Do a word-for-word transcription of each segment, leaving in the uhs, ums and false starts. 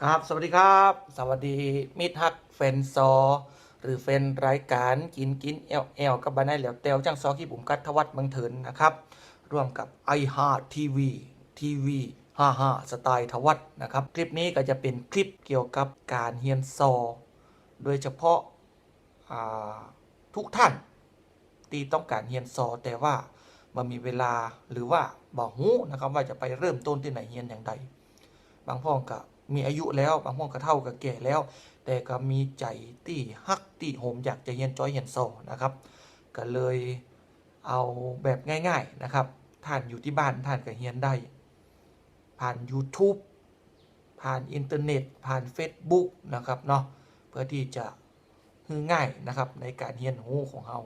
ครับ สวัสดีครับ สวัสดีมิตรฮักแฟนซอ หรือแฟนรายก๋านกิ๋นกิ๋นแอ่วแอ่ว กับบ่าวนายแหลวแต๋ว จ้างซอขี้บุ๋มกั๊ด ธวัฒน์ เมืองเถินนะครับ ร่วมกับ ไอฮาร์ท ทีวี ทีวี ฮ่าฮ่า สไตล์ธวัฒน์นะครับ คลิปนี้ก็จะเป๋นคลิปเกี่ยวกับก๋านเฮียนซอ โดยเฉพาะ อ่า ทุกท่านตี้ต้องก๋านเฮียนซอ แต่ว่าบ่มีเวลา หรือว่าบ่ฮู้นะครับ ว่าจะไปเริ่มต้นตี้ไหน เฮียนอย่างใด บางพ่องก็มีอายุแล้ว บางพ่องก็เฒ่าก็แก่แล้ว แต่ก็มีใจ๋ตี้ฮักตี้โหมอยากจะเฮียนจ้อยเฮียนซอนะครับ ก็เลยเอาแบบง่ายๆนะครับ ท่านอยู่ตี้บ้านท่านก็เฮียนได้ ผ่านยูทูบ ผ่านอินเทอร์เน็ต ผ่านเฟซบุ๊กนะครับเนาะ เพื่อตี้จะ หื้อง่ายนะครับ ในก๋านเฮียนฮู้ของเฮา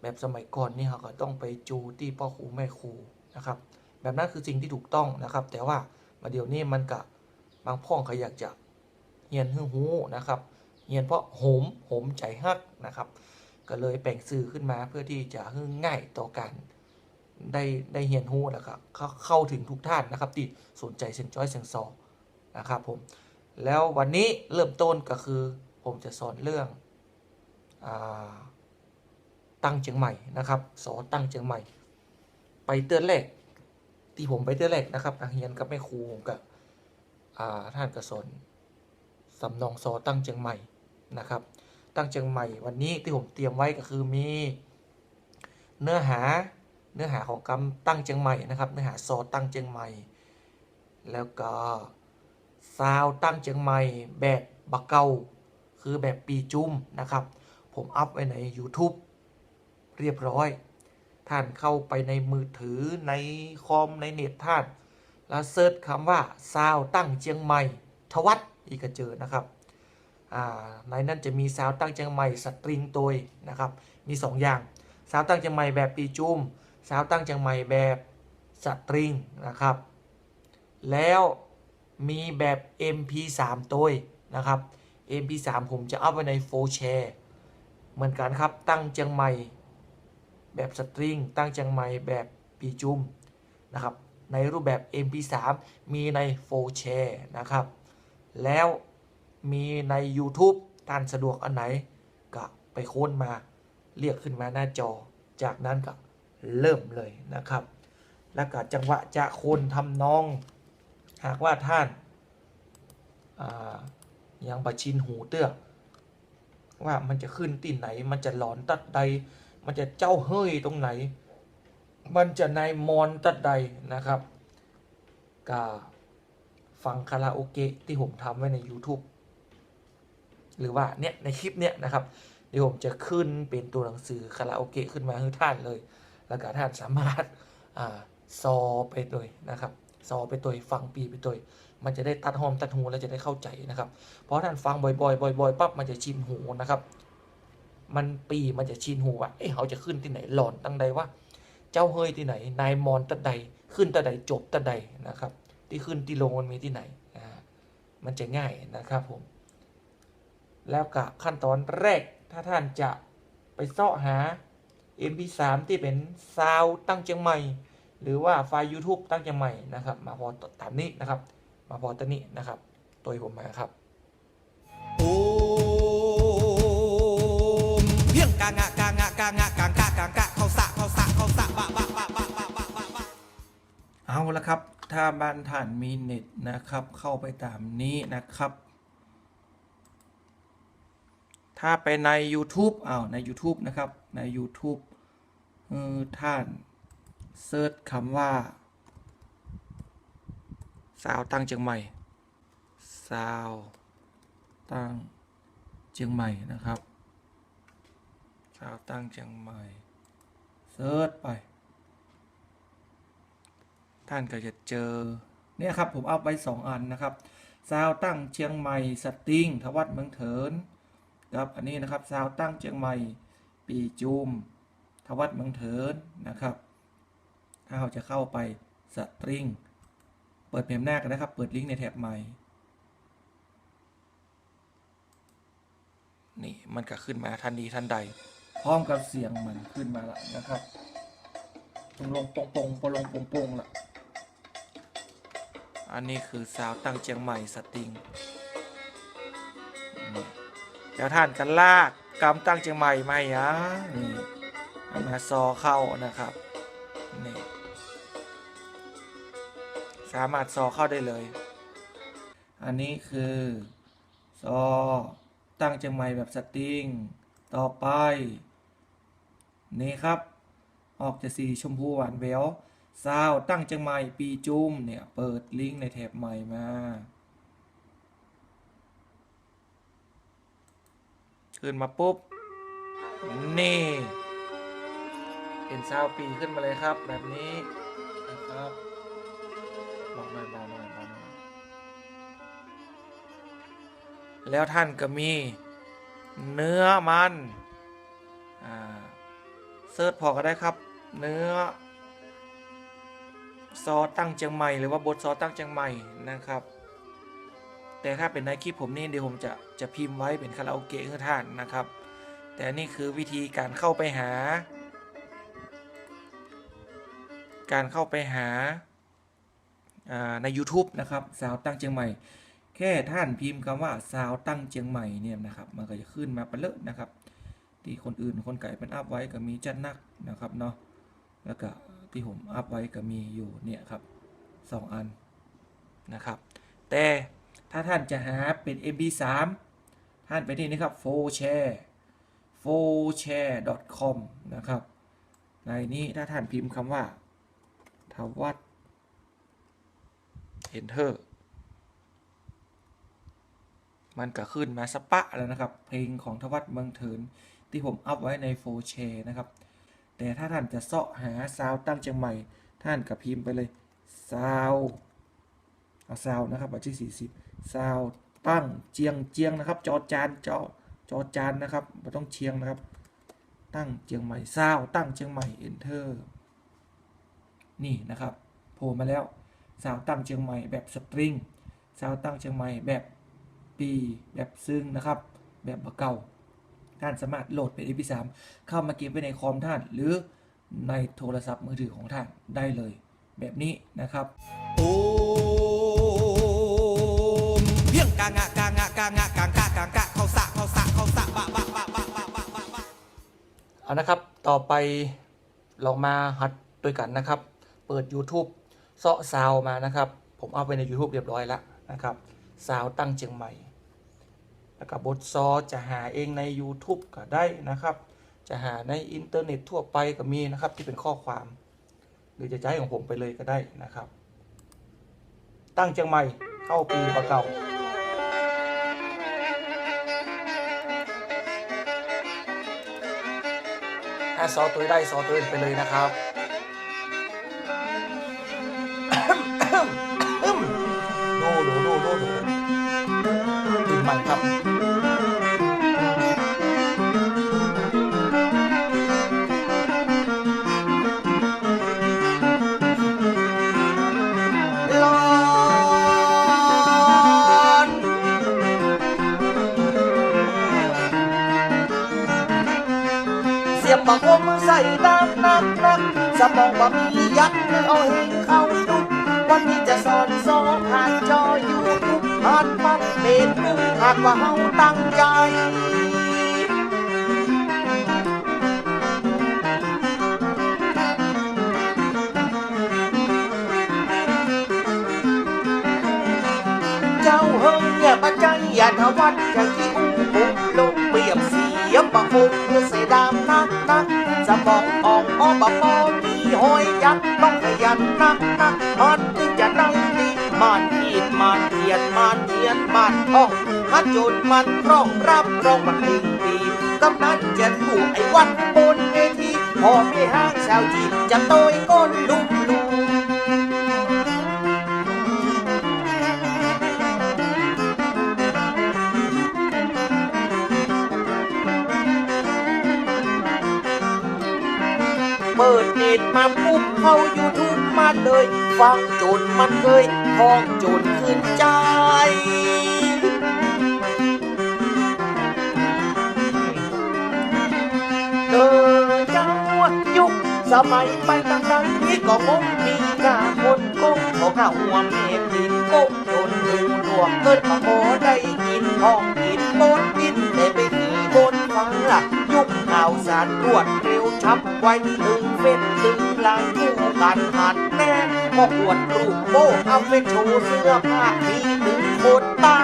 แบบสมัยก่อนนี่เฮาก็ต้องไปจูตี้ป้อครูแม่ครูนะครับ แบบนั้นคือสิ่งตี้ถูกต้องนะครับ แต่ว่าบ่าเดี่ยวนี้มันก็ บางพ่องก็อยากจะเฮียนหื้อฮู้นะครับ เฮียนเพราะโหม โหมใจ๋ฮักนะครับ ก็เลยแป๋งสื่อขึ้นมาเพื่อตี้จะหื้อง่ายต่อก๋านได้ ได้เฮียนฮู้ แล้วก็เข้า เข้าเถิงทุกท่านนะครับ ตี้สนใจ๋เสียงจ้อยเสียงซอ นะครับผม แล้ววันนี้เริ่มต้นก็คือผมจะสอนเรื่อง อ่า ตั้งเจียงใหม่นะครับ ซอตั้งเจียงใหม่ ไปเตื้อแรก ตี้ผมไปเตื้อแรกนะครับ นักเฮียนกับแม่ครูผมก็ อ่า ท่านก็สอนสำนองซอตั้งเจียงใหม่นะครับ ตั้งเจียงใหม่วันนี้ตี้ผมเตรียมไว้ก็คือมี เนื้อหา เนื้อหาของกำตั้งเจียงใหม่นะครับ เนื้อหาซอตั้งเจียงใหม่ แล้วก็ซาวตั้งเจียงใหม่แบบบ่าเก่า คือแบบปี่จุมนะครับ ผมอัพไว้ในยูทูบเรียบร้อย ท่านเข้าไปในมือถือ ในคอม ในเน็ตท่าน แล้วเซิร์ชกำว่าซาวตั้งเจียงใหม่ ธวัฒน์ อี้ก็เจอนะครับ อ่า ในนั้นจะมีซาวตั้งเจียงใหม่สตริงตวยนะครับ มีสองอย่าง ซาวตั้งเจียงใหม่แบบปี่จุม ซาวตั้งเจียงใหม่แบบสตริงนะครับ แล้วมีแบบเอ็มพีสามตวยนะครับ เอ็มพีสามผมจะอัพไว้ในโฟร์แชร์เหมือนกั๋นครับ ตั้งเจียงใหม่แบบสตริง ตั้งเจียงใหม่แบบปี่จุมนะครับ ในรูปแบบเอ็มพีสาม มีในโฟร์แชร์นะครับ แล้วมีในยูทูบ ท่านสะดวกอันไหนก็ไปค้นมา เรียกขึ้นมาหน้าจอ จากนั้นก็เริ่มเลยนะครับ แล้วก็จังหวะจะโคนทำนอง หากว่าท่าน อ่า ยังบ่ชินหูเตื้อ ว่ามันจะขึ้นตี้ไหน มันจะหลอนตั๊ดใด มันจะเจ้าเฮ้ยตรงไหน มันจะนายมอนตั๊ดใดนะครับ ก็ฟังคาราโอเกะตี้ผมทำไว้ในยูทูบ หรือว่าเนี่ย ในคลิปเนี่ยนะครับ เดี๋ยวผมจะขึ้นเป๋นตั๋วหนังสือคาราโอเกะขึ้นมาหื้อท่านเลย แล้วก็ท่านสามารถ อ่า ซอไปตวยนะครับ ซอไปตวย ฟังปี่ไปตวย มันจะได้ตั๊ดฮ่อมตั๊ดฮู แล้วจะได้เข้าใจ๋นะครับ พอท่านฟังบ่อยๆ บ่อยๆ ปั๊บ มันจะชินหูนะครับ มัน ปี่มันจะชินหูว่า เอ๊ะ เฮาจะขึ้นตี้ไหน หลอนตังใดวะ เจ้าเฮ้ยตี้ไหน นายมอนตั๊ดใด ขึ้นตั๊ดใด จบตั๊ดใดนะครับ ตี้ขึ้นตี้ลงมันมีตี้ไหน อ่า มันจะง่ายนะครับผม แล้วก็ขั้นตอนแรก ถ้าท่านจะไปเซาะหา เอ็มพีสาม ตี้เป๋นซาวตั้งเจียงใหม่ หรือว่าไฟล์ยูทูบตั้งเจียงใหม่นะครับ มาผ่อต๋ามนี้นะครับ มาผ่อต๋ามนี้นะครับ ตวยผมมาครับ โอม เพียงกะงะ กะงะ กะงะ กังกะ กังกะ เข้าสะ เข้าสะ เข้าสะ บะ บะ เอาละครับ ถ้าบ้านท่านมีเน็ตนะครับ เข้าไปต๋ามนี้นะครับ ถ้าไปในยูทูบ อ้าว ในยูทูบนะครับ ในยูทูบ เอ่อ ท่านเซิร์ชกำว่า ซาวตั้งเจียงใหม่ ซาวตั้งเจียงใหม่นะครับ ซาวตั้งเจียงใหม่ เซิร์ชไป ท่านก็จะเจอ เนี่ยครับ ผมอัพไว้สองอันนะครับ ซาวตั้งเจียงใหม่สตริง ธวัฒน์ เมืองเถิน ครับ อันนี้นะครับ ซาวตั้งเจียงใหม่ ปี่จุม ธวัฒน์ เมืองเถินนะครับ ถ้าเฮาจะเข้าไปสตริง เปิดแผนหน้ากั๋นนะครับ เปิดลิงก์ในแถบใหม่ นี่มันก็ขึ้นมาทันทีทันใด พร้อมกับเสียงมันขึ้นมาละนะครับ ปงลงปงปง ปงลงปงปงละ อันนี้คือสาวตั้งเจียงใหม่สตริง นี่ แล้วต้านก็ลากกำตั้งเจียงใหม่มาหยัง นี่ เอามาซอเข้านะครับ นี่ สามารถซอเข้าได้เลย อันนี้คือซอตั้งเจียงใหม่แบบสตริง ต่อไป นี่ครับ ออกจะสีชมพูหวานแหวว ซาวตั้งเจียงใหม่ปีจุม เนี่ย เปิดลิงก์ในแถบใหม่มา ขึ้นมาปุ๊บ นี่ เป็นซาวปีขึ้นมาเลยครับ แบบนี้นะครับ เบาหน่อย เบาหน่อย เบาหน่อย แล้วต้านก็มีเนื้อมัน อ่า เสิร์ชผ่อก็ได้ครับ เนื้อซอตั้งเจียงใหม่ หรือว่าบทซอตั้งเจียงใหม่นะครับ แต่ถ้าเป็นในคลิปผมนี่ เดี๋ยวผมจะ จะพิมพ์ไว้เป็นคาราโอเกะหื้อต้านนะครับ แต่นี่คือวิธีการเข้าไปหา การเข้าไปหา อ่า ในยูทูบนะครับ ซาวตั้งเจียงใหม่ แค่ต้านพิมพ์กำว่าซาวตั้งเจียงใหม่เนี่ยนะครับ มันก็จะขึ้นมาปะเลิอะนะครับ ตี้คนอื่นคนก๋ายเปิ้นอัพไว้ก็มีจัดหนักนะครับเนาะ แล้วก็ตี้ผมอัพไว้ก็มีอยู่เนี่ยครับ สองอันนะครับ แต่ถ้าต้านจะหาเป็นเอ็มพีสาม ต้านไปตี้นี่ครับ โฟร์แชร์ โฟร์แชร์ดอทคอม นะครับ ในนี้ถ้าต้านพิมพ์กำว่า ธวัช Enter มันก็ขึ้นมาสะปะแล้วนะครับ เพลงของธวัช เมืองเถิน ตี้ผมอัพไว้ในโฟร์แชร์นะครับ แต่ถ้าต้านจะเซาะหาซาวตั้งเจียงใหม่ ต้านก็พิมพ์ไปเลย ซาว เอาซาวนะครับ เอาตี้สี่สิบ ซาวตั้งเจียง เจียงนะครับ จอจาน จอ จอจานนะครับ บ่ต้องเชียงนะครับ ตั้งเจียงใหม่ ซาวตั้งเจียงใหม่ Enter นี่นะครับ โผล่มาแล้ว ซาวตั้งเจียงใหม่แบบสตริง ซาวตั้งเจียงใหม่แบบปี แบบซึ่งนะครับ แบบบ่าเก่า ต้านสามารถโหลดเป็นเอ็มพีสาม เข้ามาเก็บไว้ในคอมต้าน หรือในโทรศัพท์มือถือของต้านได้เลย แบบนี้นะครับ โอ้ เพียงกะงะ กะงะ กะงะ กังกะ กังกะ เข้าสะ เข้าสะ เข้าสะ บะ บะ เอานะครับ ต่อไปลองมาหัดตวยกั๋นนะครับ เปิดยูทูบ เซาะซาวมานะครับ ผมอัพไว้ในยูทูบเรียบร้อยแล้วนะครับ ซาวตั้งเจียงใหม่ แล้วก็บทซอจะหาเองในยูทูบก็ได้นะครับ จะหาในอินเทอร์เน็ตทั่วไปก็มีนะครับ ตี้เป๋นข้อความ หรือจะใจ๊ของผมไปเลยก็ได้นะครับ ตั้งเจียงใหม่ เข้าปีบ่าเก่า ถ้าซอตวยได้ ซอตวยไปเลยนะครับ โด โด โด โด โด ปีใหม่ครับ ลอน เสียบผ้าห่มใส่ดามนักๆ สมองบ่มียัก คือเอาแฮงเข้าตุ๊ก วันนี้จะสอนซอผ่านจอยูทูบ ผ่านปั๊บเฟซบุ๊ก หากว่าเฮาตั้งใจ๋ เจ้าเฮยเนี่ยบ่ใจ้ยาธวัช จะขี้อู้ปุบลงเปรียบเสียบบ่คง เพื่อใส่ดามนักๆ สมองอ่องอ้อบ่ปอมีห้อยยัก ต้องขยันนักๆ มันถึงจะได้ดี หมั่นขีด หมั่นเขียน หมั่นเขียน หมั่นท่อง หาโจทย์หมั่นคล่อง รับรองบันเทิงดี กำนันเจียนผู้ไอ้วันบนเวที พ่อแม่ฮ้างชาวจีน จะโตยก้นลุ่มๆ เปิดเน็ตมาปุ๊บ เข้ายูทูบมาเลย ฟังจนมันเกย ท่องจนขึ้นใจ๋ เออ เจ้า ยุคสมัยไปต่างๆ นี้ก็คงมีกาคนคงขอข้าหัวแม่ดิน ก้มจ๋นหูหนวก เอิ้นบ่าขอได้กิ๋น ฮ้องกิ๋นบนดิน แต่ไปขี้บนฟ้า ยุคข่าวสารรวดเร็วฉับไว ตึงเฟซตึงไลน์ กู้กั๋นหันหน้า ก็อวดรูปโป๊ อัปเดตโชว์เสื้อผ้า มีตึงคนบ้า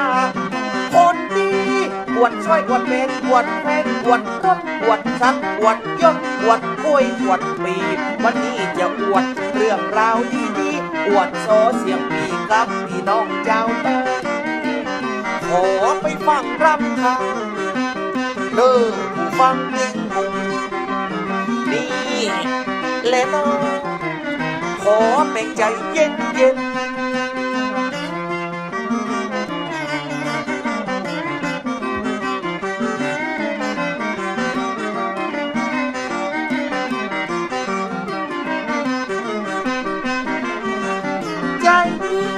คนดี อวดสร้อยอวดแหวน อวดแฟน อวดรถ อวดศักดิ์ อวดยศ อวดกล้วย อวดปี วันนี้จะอวดเรื่องราวดีๆ อวดซอเสียงปีกับปี้น้องจาวบ้าน ขอไปฟังรำคาญ เด้อผู้ฟังตึงมุง นี่แหละเนาะ ขอแป๋งใจ๋เย็นๆ ใจ๋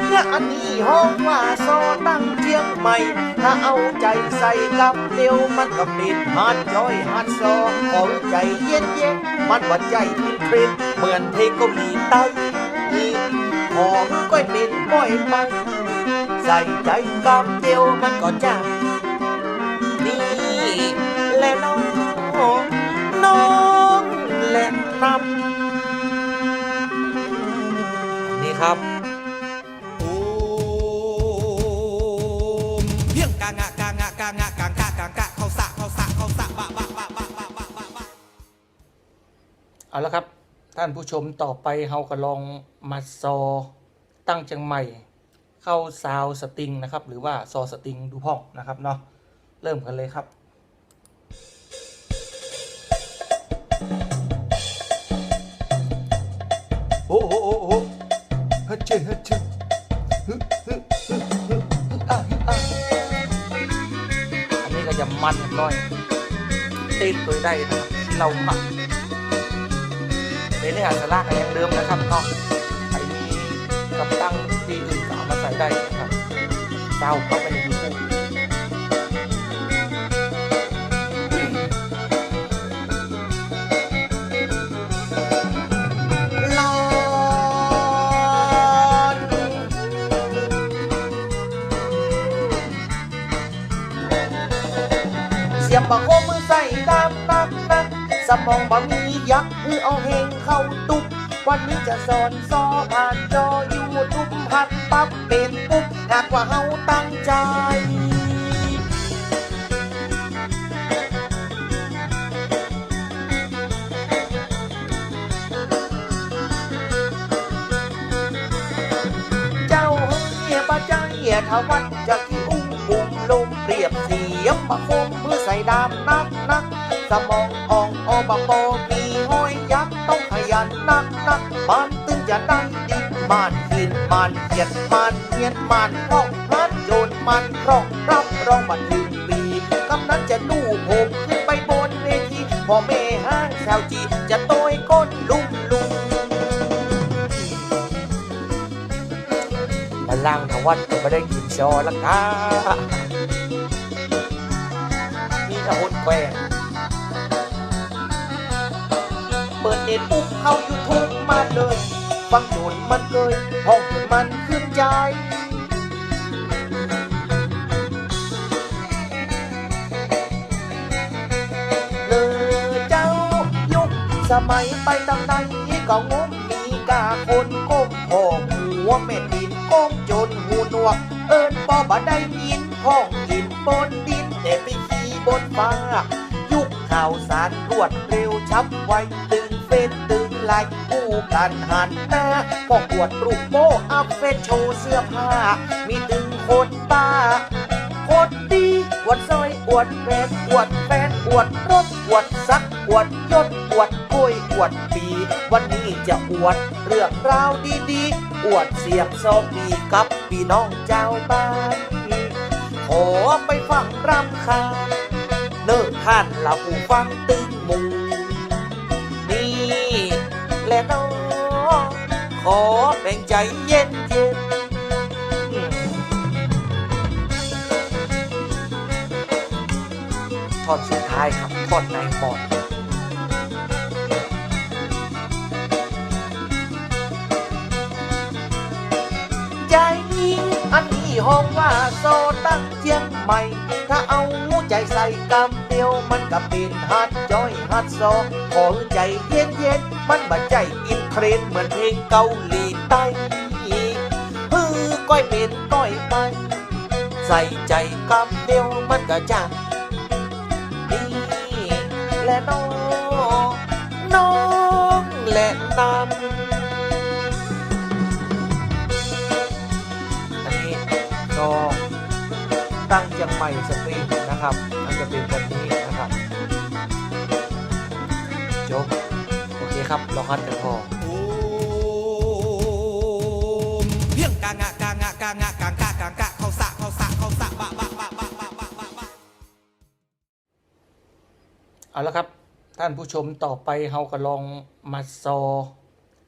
เนี่ย อันนี้ฮ้องว่าซอตั้งเจียงใหม่ ถ้าเอาใจ๋ใส่กำเดียว มันก็เป๋นหาดจ้อยหาดซอ ขอใจ๋เย็นๆ มันบ่ใจ้เป๋นเทรนด์ เหมือนเพลงเกาหลีใต้ นี่ ขอหื้อก้อยเป๋นก้อยไป ใส่ใจ๋กำเดียวมันก็จะ นี่แหละน้อง น้องแหละนำ นี่ครับ โอ้ เพียงกะงะ กะงะ กะงะ กังกะ กังกะ เข้าสะ เข้าสะ เข้าสะ บะ บะ บะ เอาละครับ ท่านผู้ชม ต่อไปเฮาก็ลองมาซอตั้งเจียงใหม่ เข้าซาวสตริงนะครับ หรือว่าซอสตริงดูพ่องนะครับเนาะ เริ่มกั๋นเลยครับ โอ้โห โอ้โห ฮัจเช่ ฮัจเช่ ฮึ ฮึ อ่ะ อ่ะ อันนี้ก็จะมันหน่อย ติดโตยได้นะครับ ขี้เหล้าหมัก แต่เนื้อหาสาระก็ยังเดิมนะครับเนาะ ใผมีกำลังตี้อื่นก็เอามาใส่ได้นะครับ ดาวน์เข้าไปในยูทูบ ลอน เสียมบ่าคมหื้อใส่ด้ามนักๆ สมองบ่มียัก หื้อเอาแฮงเข้าตุ๊ก วันนี้จะสอนซอผ่านจอยูทูบ หัดปั๊บเป๋นปุ๊บ หากว่าเฮาตั้งใจ๋ เจ้าเฮ้ย บ่ใจ้ ถ้าวัดจะขี้อู้กุมลม เปรียบเสียมบ่าคมหื้อใส่ด้ามนักๆ สมองอ่อง อ บ่าปอ มีห้อยยัก ต้องขยันนักๆ มันตึงจะได้ดี หมั่นเขียน หมั่นเขียน หมั่นเฮียน หมั่นท่อง หัดโจทย์ หมั่นคล่อง รับรองบ่าเถิงปี๋ กำนั้นจะลู่ผมขึ้นไปบนเวที พ่อแม่ฮ้างสาวจี๋ จะโตยก้นลุ่มๆ บ่าล่าง ถ้าวัดก็บ่ได้กิ๋นซอละก้า มีแต่คนแกว่ง เปิดเน็ตปุ๊บเข้ายูทูบมาเลย ฟังโจทย์มันเกย ท่องโจทย์มันขึ้นใจ๋ เน่อเจ้า ยุคสมัยไปตางใดก็งมมีก้า คนก้มผ่อหัว แม่ติ่นก้มจ๋นหูหนวก เอิ้นปอบ่ได้ยิน ฮ้องกิ๋นบนดิน แต่ไปขี้บนฟ้า ยุคข่าวสารรวดเร็วฉับไว ตึงเฟซตึงไลน์ กู้กั๋นหันหน้า ก็อวดรูปโป๊ อัปเดตโชว์เสื้อผ้า มีตึงคนบ้า คนดี อวดสร้อย อวดแหวน อวดแฟน อวดรถ อวดศักดิ์ อวดยศ อวดกล้วย อวดปี๋ วันนี้จะอวดเรื่องราวดีๆ อวดเสียงซอปี๋กับปี้น้องจาวบ้าน ขอไปฟังรำคาญ เน่อท่านละผู้ฟังตึงมุง นี่แหละเนาะ ขอแป๋งใจ๋เย็นๆ ท่อนสุดท้ายครับ ท่อนในมอน ใจ๋ ฮ้องว่าซอตั้งเจียงใหม่ ถ้าเอาหัวใจ๋ใส่กำเดียว มันก็เป๋นฮัดจ้อยฮัดซอ ขอหื้อใจ๋เย็นๆ มันบ่ใจ้อินเทรนด์เหมือนเพลงเกาหลีใต้ หื้อก้อยเป๋นก้อยไป ใส่ใจ๋กำเดียวมันก็จะดีแลน้อง น้องแลนำ อันนี้ก็ตั้งเจียงใหม่สตริงนะครับ มันจะเป๋นแบบนี้นะครับ จบ โอเคครับ ลองฮัดกั๋นพ่อง โอม เพียงกะงะ กะงะ กะงะ กังกะ กังกะ เข้าสะ เข้าสะ เข้าสะ บะ บะ บะ เอาละครับ ต้านผู้ชม ต่อไปเฮาก็ลองมาซอ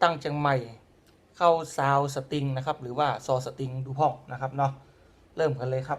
ตั้งเจียงใหม่ เข้าซาวด์สตริงนะครับ หรือว่าซอสตริงดูพ่องนะครับเนาะ เริ่มกั๋นเลยครับ